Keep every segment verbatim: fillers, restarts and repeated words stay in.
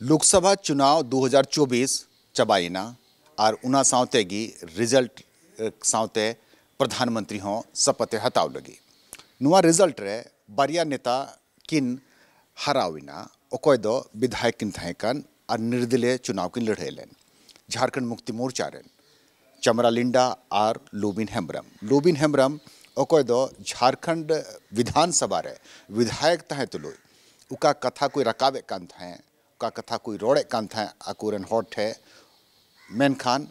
ᱞᱳᱠᱥᱚᱵᱷᱟ ᱪᱩᱱᱟᱣ ᱫᱩ ᱦᱟᱡᱟᱨ ᱪᱚᱵᱵᱤᱥ ᱪᱟᱵᱟᱭᱮᱱᱟ ᱟᱨ ᱚᱱᱟ ᱥᱟᱶᱛᱮ ᱜᱮ ᱨᱤᱡᱟᱞᱴ ᱥᱟᱶᱛᱮ ᱯᱨᱚᱫᱷᱟᱱ ᱢᱚᱱᱛᱨᱤ ᱦᱚᱸ ᱥᱚᱯᱚᱛ ᱮ ᱦᱟᱛᱟᱣ ᱞᱟᱹᱜᱤᱫ᱾ ᱱᱚᱣᱟ ᱨᱤᱡᱟᱞᱴ ᱨᱮ ᱵᱟᱨᱭᱟ ᱱᱮᱛᱟ ᱠᱤᱱ ᱦᱟᱨᱟᱣ ᱮᱱᱟ, ᱚᱠᱚᱭ ᱫᱚ ᱵᱤᱫᱷᱟᱭᱚᱠ ᱠᱤᱱ ᱛᱟᱦᱮᱸ ᱠᱟᱱ ᱟᱨ ᱱᱤᱨᱫᱚᱞᱤᱭ ᱪᱩᱱᱟᱣ ᱠᱤᱱ ᱞᱟᱹᱲᱦᱟᱹᱭ ᱞᱮᱱ᱾ ᱡᱷᱟᱲᱠᱷᱚᱸᱰ ᱢᱩᱠᱛᱤ ᱢᱳᱨᱪᱟ ᱨᱮᱱ ᱪᱟᱢᱨᱟ ᱞᱤᱱᱰᱟ ᱟᱨ ᱞᱩᱵᱤᱱ ᱦᱮᱢᱵᱨᱚᱢ᱾ ᱞᱩᱵᱤᱱ ᱦᱮᱢᱵᱨᱚᱢ ᱚᱠᱚᱭ ᱫᱚ ᱡᱷᱟᱲᱠᱷᱚᱸᱰ ᱵᱤᱫᱷᱟᱱ ᱥᱚᱵᱷᱟ ᱨᱮ ᱵᱤᱫᱷᱟᱭᱚᱠ ᱛᱟᱦᱮᱸ ᱛᱩᱞᱩᱡ ᱚᱠᱟ ᱠᱟᱛᱷᱟ ᱠᱚᱭ ᱨᱟᱠᱟᱵᱮᱫ ᱠᱟᱱ ᱛᱟᱦᱮᱸᱫ, ᱚᱠᱟ ᱠᱟᱛᱷᱟ ᱠᱚᱭ ᱨᱚᱲᱮᱫ ᱠᱟᱱ ᱛᱟᱦᱮᱸᱫ ᱟᱠᱚᱨᱮᱱ ᱦᱚᱲ ᱴᱷᱮᱱ, ᱢᱮᱱᱠᱷᱟᱱ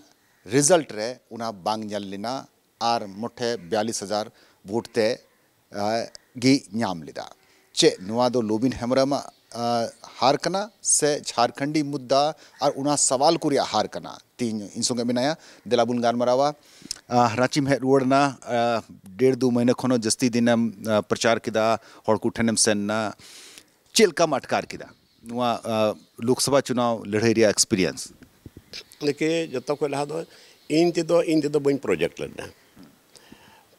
ᱨᱤᱡᱟᱞᱴ ᱨᱮ ᱚᱱᱟ ᱵᱟᱝ ᱧᱮᱞ ᱞᱮᱱᱟ ᱟᱨ ᱢᱚᱴᱷᱮ ᱵᱤᱭᱟᱞᱤᱥ ᱦᱟᱡᱟᱨ ᱵᱷᱳᱴ ᱛᱮ, ᱟᱸ, ᱜᱮ ᱧᱟᱢ ᱞᱮᱫᱟ᱾ ᱪᱮᱫ ᱱᱚᱣᱟ ᱫᱚ ᱞᱩᱵᱤᱱ ᱦᱮᱢᱵᱨᱚᱢᱟᱜ, ᱟᱸ, ᱦᱟᱨ ᱠᱟᱱᱟ ᱥᱮ ᱡᱷᱟᱲᱠᱷᱚᱸᱰᱤ ᱢᱩᱫᱽᱫᱟ ᱟᱨ ᱚᱱᱟ ᱥᱟᱣᱟᱞ ᱠᱚ ᱨᱮᱭᱟᱜ ᱦᱟᱨ ᱠᱟᱱᱟ? ᱛᱮᱦᱮᱧ ᱤᱧ ᱥᱚᱸᱜᱮ ᱢᱮᱱᱟᱭᱟ, ᱫᱮᱞᱟ ᱵᱚᱱ ᱜᱟᱞᱢᱟᱨᱟᱣᱟ᱾ ᱟᱸ, ᱨᱟᱸᱪᱤᱢ ᱦᱮᱡ ᱨᱩᱣᱟᱹᱲ ᱮᱱᱟ, ᱟᱸ, ᱰᱮᱲ ᱫᱩ ᱢᱟᱹᱦᱱᱟᱹ ᱠᱷᱚᱱ ᱦᱚᱸ ᱡᱟᱹᱥᱛᱤ ᱫᱤᱱᱮᱢ, ᱟᱸ, ᱯᱨᱚᱪᱟᱨ ᱠᱮᱫᱟ, ᱦᱚᱲ ᱠᱚ ᱴᱷᱮᱱᱮᱢ ᱥᱮᱱ ᱮᱱᱟ, ᱪᱮᱫ ᱞᱮᱠᱟᱢ ᱟᱴᱠᱟᱨ ᱠᱮᱫᱟ ᱱᱚᱣᱟ, ᱟᱸ, ᱞᱳᱠᱥᱚᱵᱷᱟ ᱪᱩᱱᱟᱣ ᱞᱟᱹᱲᱦᱟᱹᱭ ᱨᱮᱭᱟᱜ ᱮᱠᱥᱯᱤᱨᱤᱭᱮᱱᱥ? ᱫᱮᱠᱷᱤ, ᱡᱚᱛᱚ ᱠᱷᱚᱱ ᱞᱟᱦᱟ ᱫᱚ ᱤᱧ ᱛᱮᱫᱚ, ᱤᱧ ᱛᱮᱫᱚ ᱵᱟᱹᱧ ᱯᱨᱚᱡᱮᱠᱴ ᱞᱮᱫᱟ᱾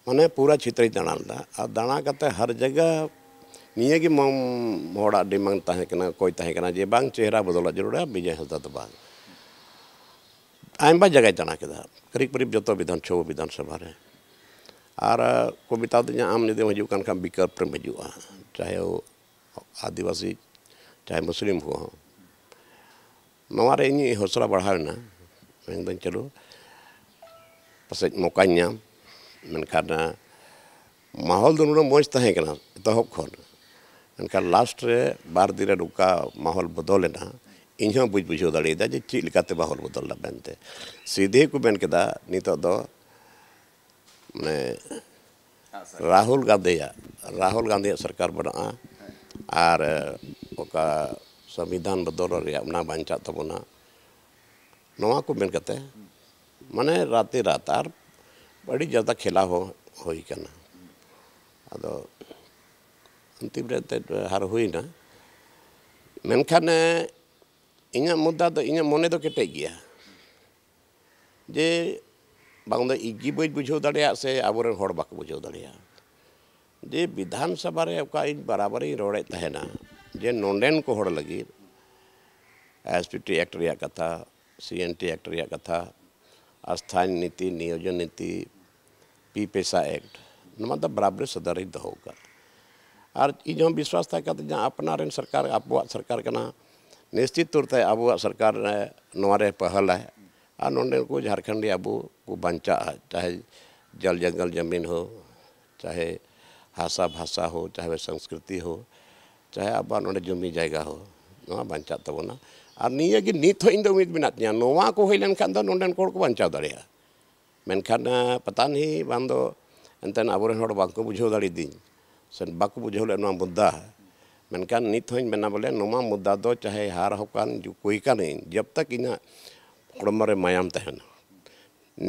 ᱢᱟᱱᱮ ᱯᱩᱨᱟᱹ ᱪᱷᱮᱛᱨᱚᱧ ᱫᱟᱬᱟ ᱞᱮᱫᱟ᱾ ᱟᱨ ᱫᱟᱬᱟ ᱠᱟᱛᱮ ᱦᱟᱨ ᱡᱟᱭᱜᱟ ᱱᱤᱭᱟᱹ ᱜᱮ ᱢᱚ-, ᱦᱚᱲᱟᱜ ᱰᱤᱢᱟᱱᱰ ᱛᱟᱦᱮᱸ ᱠᱟᱱᱟ, ᱚᱠᱚᱭ ᱛᱟᱦᱮᱸ ᱠᱟᱱᱟ ᱡᱮ ᱵᱟᱝ ᱪᱮᱦᱨᱟ ᱵᱚᱫᱚᱞᱚᱜ ᱡᱟᱹᱨᱩᱲᱟ, ᱵᱤᱡᱚᱭ ᱦᱟᱸᱥᱫᱟ ᱫᱚ ᱵᱟᱝ᱾ ᱟᱭᱢᱟ ᱡᱟᱭᱜᱟᱭ ᱫᱟᱬᱟ ᱠᱮᱫᱟ, ᱠᱟᱨᱤᱵ ᱠᱟᱨᱤᱵ ᱡᱚᱛᱚ ᱵᱤᱫᱷᱟᱱ, ᱪᱷᱚ ᱵᱤᱫᱷᱟᱱ ᱥᱚᱵᱷᱟ ᱨᱮ᱾ ᱟᱨ ᱠᱚ ᱢᱮᱛᱟ ᱫᱤᱧᱟ, "ᱟᱢ ᱡᱩᱫᱤᱢ ᱦᱤᱡᱩᱜ ᱠᱟᱱ ᱠᱷᱟᱱ ᱵᱤᱠᱚᱞᱯ ᱨᱮᱢ ᱦᱤᱡᱩᱜᱼᱟ, ᱪᱟᱦᱮ ᱟᱹᱫᱤᱵᱟᱹᱥᱤ, ᱪᱟᱦᱮ ᱢᱩᱥᱞᱤᱢ ᱠᱚᱦᱚᱸ᱾" ᱱᱚᱣᱟ ᱨᱮ ᱤᱧᱤᱡ ᱦᱚᱥᱲᱟ ᱵᱟᱲᱦᱟᱣ ᱮᱱᱟ, ᱢᱮᱱᱫᱟᱹᱧ, "ᱪᱚᱞᱚ, ᱯᱟᱥᱮᱡ ᱢᱚᱠᱟᱧ ᱧᱟᱢ᱾" ᱢᱮᱱᱠᱷᱟᱱ, ᱟᱸ, ᱢᱟᱦᱚᱞ ᱫᱚ ᱱᱩᱱᱟᱹᱜ ᱢᱚᱡᱽ ᱛᱟᱦᱮᱸ ᱠᱟᱱᱟ ᱮᱛᱚᱦᱚᱵ ᱠᱷᱚᱱ, ᱢᱮᱱᱠᱷᱟᱱ ᱞᱟᱥᱴ ᱨᱮ ᱵᱟᱨ ᱫᱤᱱ ᱨᱮ ᱱᱚᱝᱠᱟ ᱢᱟᱦᱚᱞ ᱵᱚᱫᱚᱞ ᱮᱱᱟ, ᱤᱧ ᱦᱚᱸ ᱵᱟᱹᱧ ᱵᱩᱡᱷᱟᱹᱣ ᱫᱟᱲᱮᱭᱟᱫᱟ ᱡᱮ ᱪᱮᱫ ᱞᱮᱠᱟᱛᱮ ᱢᱟᱦᱚᱞ ᱵᱚᱫᱚᱞ ᱮᱱᱟ ᱢᱮᱱᱛᱮ᱾ ᱥᱤᱫᱷᱮ ᱠᱚ ᱢᱮᱱ ᱠᱮᱫᱟ, ᱱᱤᱛᱚᱜ ᱫᱚ ᱢᱟᱱᱮ ᱦᱮᱸ, ᱥᱟᱨ᱾ ᱨᱟᱦᱩᱞ ᱜᱟᱱᱫᱷᱤᱭᱟᱜ, ᱨᱟᱦᱩᱞ ᱜᱟᱱᱫᱷᱤᱭᱟᱜ ᱥᱚᱨᱠᱟᱨ ᱵᱮᱱᱟᱜᱼᱟ ᱟᱨ ᱚᱠᱟ ᱥᱚᱝᱵᱤᱫᱷᱟᱱ ᱵᱚᱫᱚᱞ ᱨᱮᱭᱟᱜ ᱚᱱᱟ ᱵᱟᱧᱪᱟᱜ ᱛᱟᱵᱚᱱᱟ, ᱱᱚᱣᱟ ᱠᱚ ᱢᱮᱱ ᱠᱟᱛᱮ ᱢᱟᱱᱮ ᱨᱟᱛᱮ ᱨᱟᱛ ᱟᱨ ᱟᱹᱰᱤ ᱡᱟᱫᱟ ᱠᱷᱮᱞᱟ ᱦᱚᱸ ᱦᱩᱭ ᱠᱟᱱᱟ᱾ ᱟᱫᱚ ᱚᱱᱛᱤᱢ ᱨᱮ ᱮᱱᱛᱮᱫ ᱦᱟᱨ ᱦᱩᱭᱱᱟ᱾ ᱢᱮᱱᱠᱷᱟᱱ, ᱮ, ᱤᱧᱟᱹᱜ ᱢᱩᱫᱽᱫᱟ ᱫᱚ, ᱤᱧᱟᱹᱜ ᱢᱚᱱᱮ ᱫᱚ ᱠᱮᱴᱮᱡ ᱜᱮᱭᱟ᱾ ᱡᱮ ᱵᱟᱝ ᱫᱚ ᱤᱧ ᱜᱮ ᱵᱟᱹᱧ ᱵᱩᱡᱷᱟᱹᱣ ᱫᱟᱲᱮᱭᱟᱜ ᱥᱮ ᱟᱵᱚᱨᱮᱱ ᱦᱚᱲ ᱵᱟᱠᱚ ᱵᱩᱡᱷᱟᱹᱣ ᱫᱟᱲᱮᱭᱟᱜ, ᱡᱮ ᱵᱤᱫᱷᱟᱱ ᱥᱚᱵᱷᱟ ᱨᱮ ᱚᱠᱟ ᱤᱧ ᱵᱟᱨᱟᱵᱟᱨᱤᱧ ᱨᱚᱲᱮᱫ ᱛᱟᱦᱮᱱᱟ ᱡᱮ ᱱᱚᱰᱮᱱ ᱠᱚ ᱦᱚᱲ ᱞᱟᱹᱜᱤᱫ ᱮᱥ ᱯᱤ ᱴᱤ ᱮᱠᱴ ᱨᱮᱭᱟᱜ ᱠᱟᱛᱷᱟ, ᱥᱤ ᱮᱱ ᱴᱤ ᱮᱠᱴ ᱨᱮᱭᱟᱜ ᱠᱟᱛᱷᱟ, ᱟᱥᱛᱷᱟᱱ ᱱᱤᱛᱤ, ᱱᱤᱭᱳᱡᱚᱱ ᱱᱤᱛᱤ, ᱯᱤ ᱯᱮᱥᱟ ᱮᱠᱴ, ᱱᱚᱣᱟ ᱫᱚ ᱵᱟᱨᱟᱵᱟᱨᱤ ᱥᱚᱫᱚᱨ ᱨᱤᱧ ᱫᱚᱦᱚ ᱟᱠᱟᱫ᱾ ᱟᱨ ᱤᱧ ᱦᱚᱸ ᱵᱤᱥᱣᱟᱥ ᱛᱟᱦᱮᱸ ᱠᱟᱱ ᱛᱤᱧᱟᱹ, ᱟᱯᱱᱟᱨ ᱨᱮᱱ ᱥᱚᱨᱠᱟᱨ, ᱟᱵᱚᱣᱟᱜ ᱥᱚᱨᱠᱟᱨ ᱠᱟᱱᱟ, ᱱᱤᱥᱪᱤᱛ ᱛᱚᱨ ᱛᱮ ᱟᱵᱚᱣᱟᱜ ᱥᱚᱨᱠᱟᱨ ᱱᱚᱣᱟ ᱨᱮ ᱯᱟᱹᱦᱟᱞᱟᱭ᱾ ᱟᱨ ᱱᱚᱰᱮ ᱠᱚ ᱡᱷᱟᱲᱠᱷᱚᱸᱰᱤ ᱟᱵᱚ ᱠᱚ ᱵᱟᱧᱪᱟᱜᱼᱟ, ᱪᱟᱦᱮ ᱡᱚᱞ ᱡᱚᱝᱜᱚᱞ ᱡᱚᱢᱤᱱ ᱦᱳ, ᱪᱟᱦᱮ ᱦᱟᱥᱟ ᱵᱷᱟᱥᱟ ᱦᱳ, ᱪᱟᱦᱮ ᱥᱚᱝᱥᱠᱨᱤᱛᱤ ᱦᱳ, ᱪᱟᱦᱮ ᱟᱵᱚᱣᱟᱜ ᱱᱚᱰᱮ ᱡᱚᱢᱤ ᱡᱟᱭᱜᱟ ᱦᱳ, ᱱᱚᱣᱟ ᱵᱟᱧᱪᱟᱜ ᱛᱟᱵᱚᱱᱟ᱾ ᱟᱨ ᱱᱤᱭᱟᱹ ᱜᱮ ᱱᱤᱛ ᱦᱚᱸ ᱤᱧ ᱫᱚ ᱩᱢᱤᱫ ᱢᱮᱱᱟᱜ ᱛᱤᱧᱟᱹ, ᱱᱚᱣᱟ ᱠᱚ ᱦᱩᱭ ᱞᱮᱱᱠᱷᱟᱱ ᱫᱚ ᱱᱚᱰᱮᱱ ᱠᱚ ᱦᱚᱲ ᱠᱚ ᱵᱟᱧᱪᱟᱣ ᱫᱟᱲᱮᱭᱟᱜᱼᱟ᱾ ᱢᱮᱱᱠᱷᱟᱱ, ᱟᱸ, ᱯᱟᱛᱟ ᱱᱤᱦᱤ ᱵᱟᱝ ᱫᱚ ᱮᱱᱛᱮᱫ ᱟᱵᱚᱨᱮᱱ ᱦᱚᱲ ᱵᱟᱝᱠᱚ ᱵᱩᱡᱷᱟᱹᱣ ᱫᱟᱲᱮᱭᱟᱫᱤᱧ ᱥᱮ ᱵᱟᱠᱚ ᱵᱩᱡᱷᱟᱹᱣ ᱞᱮᱫ ᱱᱚᱣᱟ ᱢᱩᱫᱽᱫᱟ᱾ ᱢᱮᱱᱠᱷᱟᱱ ᱱᱤᱛ ᱦᱚᱸᱧ ᱢᱮᱱᱟ ᱵᱚᱞᱮ ᱱᱚᱣᱟ ᱢᱩᱫᱽᱫᱟ ᱫᱚ ᱪᱟᱦᱮ ᱦᱟᱨ ᱦᱚᱸ ᱠᱟᱱ ᱡᱩ-, ᱦᱩᱭ ᱠᱟᱱᱟᱹᱧ, ᱡᱚᱵ ᱛᱟᱠ ᱤᱧᱟᱹᱜ ᱦᱚᱲᱢᱚ ᱨᱮ ᱢᱟᱭᱟᱢ ᱛᱟᱦᱮᱱᱟ,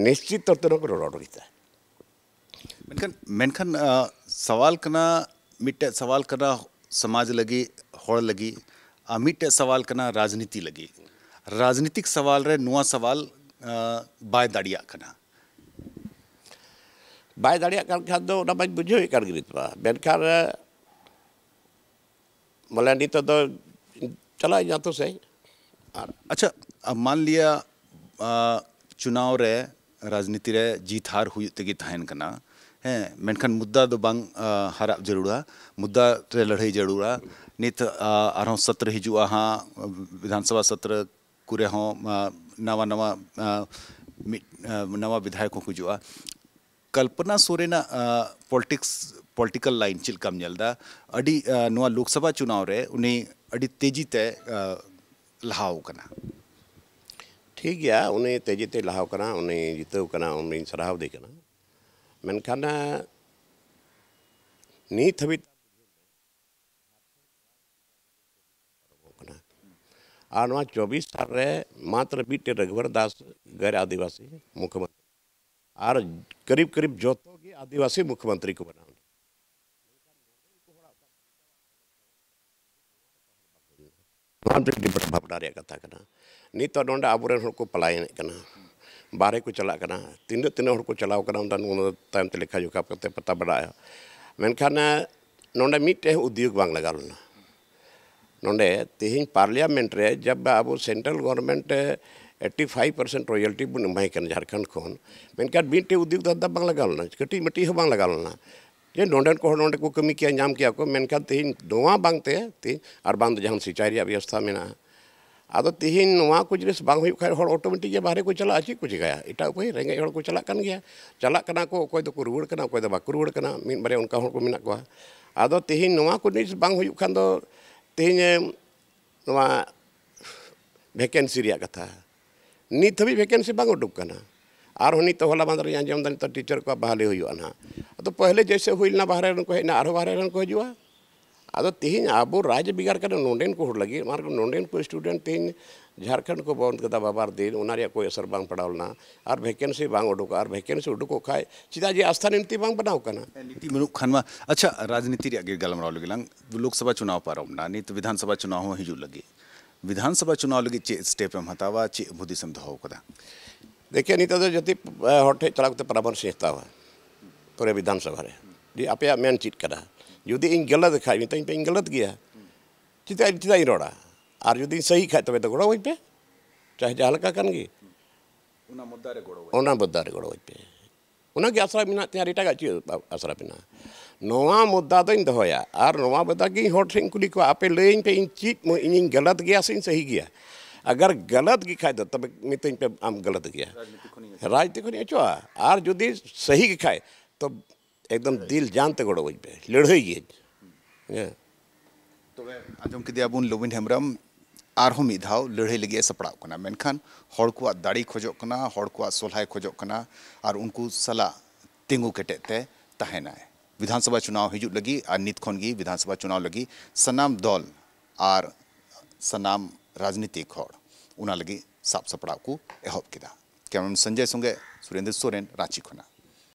ᱱᱤᱥᱪᱤᱛ ᱛᱚᱨ ᱛᱮ ᱱᱚᱣᱟ ᱠᱚ ᱨᱚᱲ ᱨᱚᱲ ᱜᱮᱛᱟ᱾ ᱢᱮᱱᱠᱷᱟᱱ, ᱢᱮᱱᱠᱷᱟᱱ, ᱟᱸ, ᱥᱟᱣᱟᱞ ᱠᱟᱱᱟ, ᱢᱤᱫᱴᱮᱡ ᱥᱟᱣᱟᱞ ᱠᱟᱱᱟ ᱥᱚᱢᱟᱡᱽ ᱞᱟᱹᱜᱤᱫ, ᱦᱚᱲ ᱞᱟᱹᱜᱤᱫ, ᱟᱨ ᱢᱤᱫᱴᱮᱡ ᱥᱟᱣᱟᱞ ᱠᱟᱱᱟ ᱨᱟᱡᱽᱱᱤᱛᱤ ᱞᱟᱹᱜᱤᱫ᱾ ᱨᱟᱡᱽᱱᱤᱛᱤᱠ ᱥᱟᱣᱟᱞ ᱨᱮ ᱱᱚᱣᱟ ᱥᱟᱣᱟᱞ, ᱟᱸ, ᱵᱟᱭ ᱫᱟᱲᱮᱭᱟᱜ ᱠᱟᱱᱟ᱾ ᱵᱟᱭ ᱫᱟᱲᱮᱭᱟᱜ ᱠᱟᱱ ᱠᱷᱟᱱ ᱫᱚ ᱚᱱᱟ ᱢᱟᱧ ᱵᱩᱡᱷᱟᱹᱣᱮᱫ ᱠᱟᱱ ᱜᱮ ᱱᱤᱛ ᱢᱟ᱾ ᱢᱮᱱᱠᱷᱟᱱ, ᱵᱚᱞᱮ ᱱᱤᱛᱚᱜ ᱫᱚ ᱪᱟᱞᱟᱜ ᱤᱧ ᱟᱹᱛᱩ ᱥᱮᱫ᱾ ᱟᱨ ᱟᱪᱪᱷᱟ, ᱟ, ᱢᱟᱱ ᱞᱤᱭᱟ, ᱟ, ᱪᱩᱱᱟᱣ ᱨᱮ, ᱨᱟᱡᱽᱱᱤᱛᱤ ᱨᱮ ᱡᱤᱛ ᱦᱟᱨ ᱦᱩᱭᱩᱜ ᱛᱮᱜᱮ ᱛᱟᱦᱮᱱ ᱠᱟᱱᱟ᱾ ᱦᱮᱸ, ᱢᱮᱱᱠᱷᱟᱱ ᱢᱩᱫᱽᱫᱟ ᱫᱚ ᱵᱟᱝ, ᱟ, ᱦᱟᱨᱟᱜ ᱡᱟᱹᱨᱩᱲᱟ, ᱢᱩᱫᱽᱫᱟ ᱨᱮ ᱞᱟᱹᱲᱦᱟᱹᱭ ᱡᱟᱹᱨᱩᱲᱟ᱾ ᱱᱤᱛ, ᱟ, ᱟᱨᱦᱚᱸ ᱥᱚᱛᱨᱚ ᱦᱤᱡᱩᱜᱼᱟ ᱦᱟᱸᱜ, ᱵᱤᱫᱷᱟᱱ ᱥᱚᱵᱷᱟ ᱥᱚᱛᱨᱚ ᱠᱚᱨᱮ ᱦᱚᱸ, ᱟ, ᱱᱟᱣᱟ ᱱᱟᱣᱟ, ᱟ, ᱢᱤᱫ, ᱟ, ᱱᱟᱣᱟ ᱵᱤᱫᱷᱟᱭᱚᱠ ᱦᱚᱸᱠᱚ ᱦᱤᱡᱩᱜᱼᱟ᱾ ᱠᱚᱞᱯᱚᱱᱟ ᱥᱚᱨᱮᱱᱟᱜ, ᱟ, politics, political line ᱪᱮᱫ ᱞᱮᱠᱟᱢ ᱧᱮᱞ ᱮᱫᱟ? ᱟᱹᱰᱤ, ᱟ, ᱱᱚᱣᱟ ᱞᱳᱠᱥᱚᱵᱷᱟ ᱪᱩᱱᱟᱣ ᱨᱮ ᱩᱱᱤ ᱟᱹᱰᱤ ᱛᱮᱡᱤ ᱛᱮ, ᱟ, ᱞᱟᱦᱟᱣ ᱠᱟᱱᱟ᱾ ᱴᱷᱤᱠ ᱜᱮᱭᱟ, ᱩᱱᱤ ᱛᱮᱡᱤ ᱛᱮᱭ ᱞᱟᱦᱟᱣ ᱠᱟᱱᱟ, ᱩᱱᱤ ᱡᱤᱛᱟᱹᱣ ᱠᱟᱱᱟ, ᱩᱱᱤᱧ ᱥᱟᱨᱦᱟᱣ ᱫᱮ ᱠᱟᱱᱟ᱾ ᱢᱮᱱᱠᱷᱟᱱ, ᱟ, ᱱᱤᱛ ᱦᱟᱹᱵᱤᱡ ᱠᱟᱱᱟ᱾ ᱟᱨ ᱱᱚᱣᱟ ᱪᱚᱵᱵᱤᱥ ᱥᱟᱞ ᱨᱮ ᱢᱟᱛᱨᱚ ᱢᱤᱫᱴᱮᱱ ᱨᱚᱜᱷᱩᱵᱚᱨ ᱫᱟᱥ ᱜᱮᱨ ᱟᱹᱫᱤᱵᱟᱹᱥᱤ ᱢᱩᱠᱷᱭᱚᱢᱚᱱᱛᱨᱤ, ᱟᱨ ᱠᱟᱨᱤᱵ ᱠᱟᱨᱤᱵ ᱡᱚᱛᱚ ᱜᱮ ᱟᱹᱫᱤᱵᱟᱹᱥᱤ ᱢᱩᱠᱷᱭᱚᱢᱚᱱᱛᱨᱤ ᱠᱚ ᱵᱮᱱᱟᱣ ᱞᱮᱫᱟ᱾ ᱱᱚᱣᱟ ᱢᱤᱫᱴᱮᱱ ᱵᱷᱟᱵᱽᱱᱟ ᱨᱮᱭᱟᱜ ᱠᱟᱛᱷᱟ ᱠᱟᱱᱟ᱾ ᱱᱤᱛᱚᱜ ᱱᱚᱰᱮ ᱟᱵᱚᱨᱮᱱ ᱦᱚᱲ ᱠᱚ ᱯᱟᱞᱟᱭᱚᱱᱮᱫ ᱠᱟᱱᱟ, ᱵᱟᱦᱨᱮ ᱠᱚ ᱪᱟᱞᱟᱜ ᱠᱟᱱᱟ, ᱛᱤᱱᱟᱹᱜ ᱛᱤᱱᱟᱹᱜ ᱦᱚᱲ ᱠᱚ ᱪᱟᱞᱟᱣ ᱠᱟᱱᱟ, ᱚᱱᱟ ᱛᱟᱭᱚᱢ ᱛᱮ ᱞᱮᱠᱷᱟ ᱡᱚᱠᱷᱟ ᱠᱟᱛᱮ ᱯᱟᱛᱟ ᱵᱟᱲᱟᱭᱟ᱾ ᱢᱮᱱᱠᱷᱟᱱ, ᱱᱚᱰᱮ ᱢᱤᱫᱴᱮᱡ ᱦᱚᱸ ᱩᱫᱽᱭᱳᱜᱽ ᱵᱟᱝ ᱞᱟᱜᱟᱣ ᱞᱮᱱᱟ᱾ ᱱᱚᱰᱮ ᱛᱮᱦᱮᱧ ᱯᱟᱨᱞᱤᱭᱟᱢᱮᱱᱴ ᱨᱮ ᱡᱟᱵ ᱟᱵᱚ central government eighty five percent royalty ᱵᱚᱱ ᱮᱢᱟᱭ ᱠᱟᱱᱟ ᱡᱷᱟᱲᱠᱷᱚᱸᱰ ᱠᱷᱚᱱ, ᱢᱮᱱᱠᱷᱟᱱ ᱢᱤᱫᱴᱮᱡ ᱩᱫᱽᱭᱳᱜᱽ ᱫᱷᱟᱱᱫᱟ ᱵᱟᱝ ᱞᱟᱜᱟᱣ ᱞᱮᱱᱟ, ᱠᱟᱹᱴᱤᱡ ᱢᱟᱹᱴᱤᱡ ᱦᱚᱸ ᱵᱟᱝ ᱞᱟᱜᱟᱣ ᱞᱮᱱᱟ᱾ ᱡᱮ ᱱᱚᱰᱮᱱ ᱠᱚ ᱦᱚᱲ ᱱᱚᱰᱮ ᱠᱚ ᱠᱟᱹᱢᱤ ᱠᱮᱭᱟ, ᱧᱟᱢ ᱠᱮᱭᱟ ᱠᱚ, ᱢᱮᱱᱠᱷᱟᱱ ᱛᱮᱦᱮᱧ ᱱᱚᱣᱟ ᱵᱟᱝᱛᱮ ᱛᱮᱦᱮᱧ, ᱟᱨ ᱵᱟᱝ ᱫᱚ ᱡᱟᱦᱟᱱ ᱥᱤᱸᱪᱟᱭ ᱨᱮᱭᱟᱜ ᱵᱮᱵᱚᱥᱛᱷᱟ ᱢᱮᱱᱟᱜᱼᱟ᱾ ᱟᱫᱚ ᱛᱮᱦᱮᱧ ᱱᱚᱣᱟ ᱠᱚ ᱡᱤᱱᱤᱥ ᱵᱟᱝ ᱦᱩᱭᱩᱜ ᱠᱷᱟᱱ ᱦᱚᱲ ᱚᱴᱳᱢᱮᱴᱤᱠ ᱜᱮ ᱵᱟᱦᱨᱮ ᱠᱚ ᱪᱟᱞᱟᱜᱼᱟ᱾ ᱪᱮᱫ ᱠᱚ ᱪᱤᱠᱟᱹᱭᱟ? ᱮᱴᱟᱜ ᱩᱯᱟᱹᱭ, ᱨᱮᱸᱜᱮᱡ ᱦᱚᱲ ᱠᱚ ᱪᱟᱞᱟᱜ ᱠᱟᱱ ᱜᱮᱭᱟ, ᱪᱟᱞᱟᱜ ᱠᱟᱱᱟ ᱠᱚ, ᱚᱠᱚᱭ ᱫᱚᱠᱚ ᱨᱩᱣᱟᱹᱲ ᱠᱟᱱᱟ, ᱚᱠᱚᱭ ᱫᱚ ᱵᱟᱠᱚ ᱨᱩᱣᱟᱹᱲ ᱠᱟᱱᱟ, ᱢᱤᱫ ᱵᱟᱨᱭᱟ ᱚᱱᱠᱟ ᱦᱚᱲ ᱠᱚ ᱢᱮᱱᱟᱜ ᱠᱚᱣᱟ᱾ ᱟᱫᱚ ᱛᱮᱦᱮᱧ ᱱᱚᱣᱟ ᱠᱚ ᱡᱤᱱᱤᱥ ᱵᱟᱝ ᱦᱩᱭᱩᱜ ᱠᱷᱟᱱ ᱫᱚ ᱛᱮᱦᱮᱧ ᱱᱚᱣᱟ ᱵᱷᱮᱠᱮᱱᱥᱤ ᱨᱮᱭᱟᱜ ᱠᱟᱛᱷᱟ, ᱱᱤᱛ ᱦᱟᱹᱵᱤᱡ ᱵᱷᱮᱠᱮᱱᱥᱤ ᱵᱟᱝ ᱩᱰᱩᱠ ᱠᱟᱱᱟ᱾ ᱟᱨᱦᱚᱸ ᱱᱤᱛᱚᱜ ᱦᱚᱞᱟ ᱢᱟᱦᱫᱮᱨ ᱤᱧ ᱟᱸᱡᱚᱢ ᱮᱫᱟ, ᱱᱤᱛᱚᱜ ᱴᱤᱪᱟᱨ ᱠᱚᱣᱟᱜ ᱵᱟᱦᱟᱞᱤ ᱦᱩᱭᱩᱜᱼᱟ ᱱᱟᱦᱟᱜ᱾ ᱟᱫᱚ ᱯᱟᱹᱦᱞᱮ ᱡᱮᱭᱥᱮ ᱦᱩᱭ ᱞᱮᱱᱟ, ᱵᱟᱦᱨᱮ ᱨᱮᱱ ᱠᱚ ᱦᱮᱡ ᱮᱱᱟ, ᱟᱨᱦᱚᱸ ᱵᱟᱦᱨᱮ ᱨᱮᱱ ᱠᱚ ᱦᱤᱡᱩᱜᱼᱟ᱾ ᱟᱫᱚ ᱛᱮᱦᱮᱧ ᱟᱵᱚ ᱨᱟᱡᱽ ᱵᱷᱮᱜᱟᱨ ᱠᱟᱱᱟ ᱱᱚᱰᱮᱱ ᱠᱚ ᱦᱚᱲ ᱞᱟᱹᱜᱤᱫ, ᱢᱟᱱᱮ ᱱᱚᱰᱮᱱ ᱠᱚ ᱥᱴᱩᱰᱮᱱᱴ ᱛᱮᱦᱮᱧ ᱡᱷᱟᱲᱠᱷᱚᱸᱰ ᱠᱚ ᱵᱚᱱᱫ ᱠᱮᱫᱟ ᱵᱟᱵᱟᱨ ᱫᱤᱱ, ᱚᱱᱟ ᱨᱮᱭᱟᱜ ᱠᱳᱭ ᱟᱥᱟᱨ ᱵᱟᱝ ᱯᱟᱲᱟᱣ ᱞᱮᱱᱟ᱾ ᱟᱨ ᱵᱷᱮᱠᱮᱱᱥᱤ ᱵᱟᱝ ᱩᱰᱩᱠᱚᱜᱼᱟ, ᱟᱨ ᱵᱷᱮᱠᱮᱱᱥᱤ ᱩᱰᱩᱠᱚᱜ ᱠᱷᱟᱡ ᱪᱮᱫᱟᱜ ᱡᱮ ᱟᱥᱛᱷᱟ ᱱᱤᱛᱤ ᱵᱟᱝ ᱵᱮᱱᱟᱣ ᱠᱟᱱᱟ? ᱱᱤᱛᱤ ᱵᱟᱹᱱᱩᱜ ᱠᱷᱟᱱ ᱢᱟ᱾ ᱟᱪᱪᱷᱟ, ᱨᱟᱡᱽᱱᱤᱛᱤ ᱨᱮᱭᱟᱜ ᱜᱮ ᱜᱟᱞᱢᱟᱨᱟᱣ ᱞᱮᱜᱮ ᱞᱟᱝ᱾ ᱞᱳᱠᱥᱚᱵᱷᱟ ᱪᱩᱱᱟᱣ ᱯᱟᱨᱚᱢ ᱮᱱᱟ, ᱱᱤᱛ ᱵᱤᱫᱷᱟᱱ ᱥᱚᱵᱷᱟ ᱪᱩᱱᱟᱣ ᱦᱚᱸ ᱦᱤᱡᱩᱜ ᱞᱟᱹᱜᱤᱫ᱾ ᱵᱤᱫᱷᱟᱱ ᱥᱚᱵᱷᱟ ᱪᱩᱱᱟᱣ ᱞᱟᱹᱜᱤᱫ ᱪᱮᱫ ᱥᱴᱮᱯ ᱮᱢ ᱦᱟᱛᱟᱣᱟ, ᱪᱮᱫ ᱦᱩᱫᱤᱥ ᱮᱢ ᱫᱚᱦᱚ ᱟᱠᱟᱫᱟ? ᱫᱮᱠᱷᱮ, ᱱᱤᱛᱚᱜ ᱫᱚ ᱡᱟᱹᱛᱤ, ᱮ, ᱦᱚᱲ ᱴᱷᱮᱱ ᱪᱟᱞᱟᱣ ᱠᱟᱛᱮ ᱯᱚᱨᱟᱢᱚᱨᱥᱚᱧ ᱦᱟᱛᱟᱣᱟ ᱯᱩᱨᱟᱹ ᱵᱤᱫᱷᱟᱱ ᱥᱚᱵᱷᱟ ᱨᱮ, ᱡᱮ ᱟᱯᱮᱭᱟᱜ ᱢᱮᱱ ᱪᱮᱫ ᱠᱟᱱᱟ? ᱡᱩᱫᱤ ᱤᱧ ᱜᱟᱹᱞᱟᱹᱛ ᱠᱷᱟᱡ, ᱢᱮᱛᱟᱹᱧ ᱯᱮ ᱤᱧ ᱜᱟᱹᱞᱟᱹᱛ ᱜᱮᱭᱟ, ᱪᱮᱫᱟᱜ, ᱪᱮᱫᱟᱜ ᱤᱧ ᱨᱚᱲᱟ? ᱟᱨ ᱡᱩᱫᱤ ᱤᱧ ᱥᱟᱹᱦᱤ ᱠᱷᱟᱡ, ᱛᱚᱵᱮ ᱫᱚ ᱜᱚᱲᱚᱣᱟᱹᱧ ᱯᱮ, ᱪᱟᱦᱮ ᱡᱟᱦᱟᱸ ᱞᱮᱠᱟ ᱠᱟᱱ ᱜᱮ᱾ ᱚᱱᱟ ᱢᱩᱫᱽᱫᱟ ᱨᱮ ᱜᱚᱲᱚ᱾ ᱚᱱᱟ ᱢᱩᱫᱽᱫᱟ ᱨᱮ ᱜᱚᱲᱚᱣᱟᱹᱧ ᱯᱮ᱾ ᱚᱱᱟᱜᱮ ᱟᱥᱨᱟ ᱢᱮᱱᱟᱜ ᱛᱤᱧᱟᱹ, ᱟᱨ ᱮᱴᱟᱜᱟᱜ ᱪᱮᱫ ᱟᱥᱨᱟ ᱢᱮᱱᱟᱜᱼᱟ? ᱱᱚᱣᱟ ᱢᱩᱫᱽᱫᱟ ᱫᱚᱧ ᱫᱚᱦᱚᱭᱟ, ᱟᱨ ᱱᱚᱣᱟ ᱢᱩᱫᱽᱫᱟ ᱜᱮ ᱤᱧ ᱦᱚᱲ ᱴᱷᱮᱱ ᱤᱧ ᱠᱩᱞᱤ ᱠᱚᱣᱟ, ᱟᱯᱮ ᱞᱟᱹᱭᱟᱹᱧ ᱯᱮ, ᱤᱧ ᱪᱮᱫ ᱢᱚ-, ᱤᱧᱤᱧ ᱜᱟᱞᱟᱛ ᱜᱮᱭᱟ ᱥᱮᱧ ᱥᱟᱹᱦᱤ ᱜᱮᱭᱟ? ᱟᱜᱟᱨ ᱜᱟᱞᱟᱛ ᱜᱮ ᱠᱷᱟᱡ ᱫᱚ ᱛᱚᱵᱮ ᱢᱤᱛᱟᱹᱧ ᱯᱮ ᱟᱢ ᱜᱟᱞᱟᱛ ᱜᱮᱭᱟ, ᱨᱟᱡᱽᱱᱤᱛᱤ ᱠᱷᱚᱱᱤᱧ ᱚᱪᱚᱜᱼᱟ᱾ ᱨᱟᱡᱽᱱᱤᱛᱤ ᱠᱷᱚᱱᱤᱧ ᱚᱪᱚᱜᱼᱟ᱾ ᱟᱨ ᱡᱩᱫᱤ ᱥᱟᱹᱦᱤ ᱜᱮ ᱠᱷᱟᱡ ᱛᱚ ᱮᱠᱫᱚᱢ ᱫᱤᱞ ᱡᱟᱱ ᱛᱮ ᱜᱚᱲᱚ ᱟᱹᱧ ᱯᱮ, ᱞᱟᱹᱲᱦᱟᱹᱭ ᱜᱤᱭᱟᱹᱧ᱾ ᱦᱮᱸ᱾ ᱛᱚᱵᱮ ᱟᱸᱡᱚᱢ ᱠᱮᱫᱮᱭᱟ ᱵᱚᱱ ᱞᱚᱵᱤᱱ ᱦᱮᱢᱵᱨᱚᱢ ᱟᱨᱦᱚᱸ ᱢᱤᱫ ᱫᱷᱟᱣ ᱞᱟᱹᱲᱦᱟᱹᱭ ᱞᱟᱹᱜᱤᱫ ᱮ ᱥᱟᱯᱲᱟᱣ ᱠᱟᱱᱟ, ᱢᱮᱱᱠᱷᱟᱱ ᱦᱚᱲ ᱠᱚᱣᱟᱜ ᱫᱟᱲᱮ ᱠᱷᱚᱡᱚᱜ ᱠᱟᱱᱟ, ᱦᱚᱲ ᱠᱚᱣᱟᱜ ᱥᱚᱞᱦᱟᱭ ᱠᱷᱚᱡᱚᱜ ᱠᱟᱱᱟ ᱟᱨ ᱩᱱᱠᱩ ᱥᱟᱞᱟᱜ ᱛᱤᱸᱜᱩ ᱠᱮᱴᱮᱡ ᱛᱮ ᱛᱟᱦᱮᱱᱟᱭ᱾ ᱵᱤᱫᱷᱟᱱ ᱥᱚᱵᱷᱟ ᱪᱩᱱᱟᱣ ᱦᱤᱡᱩᱜ ᱞᱟᱹᱜᱤᱫ ᱟᱨ ᱱᱤᱛ ᱠᱷᱚᱱ ᱜᱮ ᱵᱤᱫᱷᱟᱱ ᱥᱚᱵᱷᱟ ᱪᱩᱱᱟᱣ ᱞᱟᱹᱜᱤᱫ ᱥᱟᱱᱟᱢ ᱫᱚᱞ ᱟᱨ ᱥᱟᱱᱟᱢ ᱨᱟᱡᱽᱱᱤᱛᱤᱠ ᱦᱚᱲ ᱚᱱᱟ ᱞᱟᱹᱜᱤᱫ ᱥᱟᱵ ᱥᱟᱯᱲᱟᱣ ᱠᱚ ᱮᱦᱚᱵ ᱠᱮᱫᱟ᱾ ᱠᱮᱢᱮᱨᱟᱢᱮᱱ ᱥᱚᱧᱡᱚᱭ ᱥᱚᱸᱜᱮ ᱥᱩᱨᱮᱱᱫᱨᱚ ᱥᱚᱨᱮᱱ, ᱨᱟᱸᱪᱤ ᱠᱷᱚᱱᱟᱜ᱾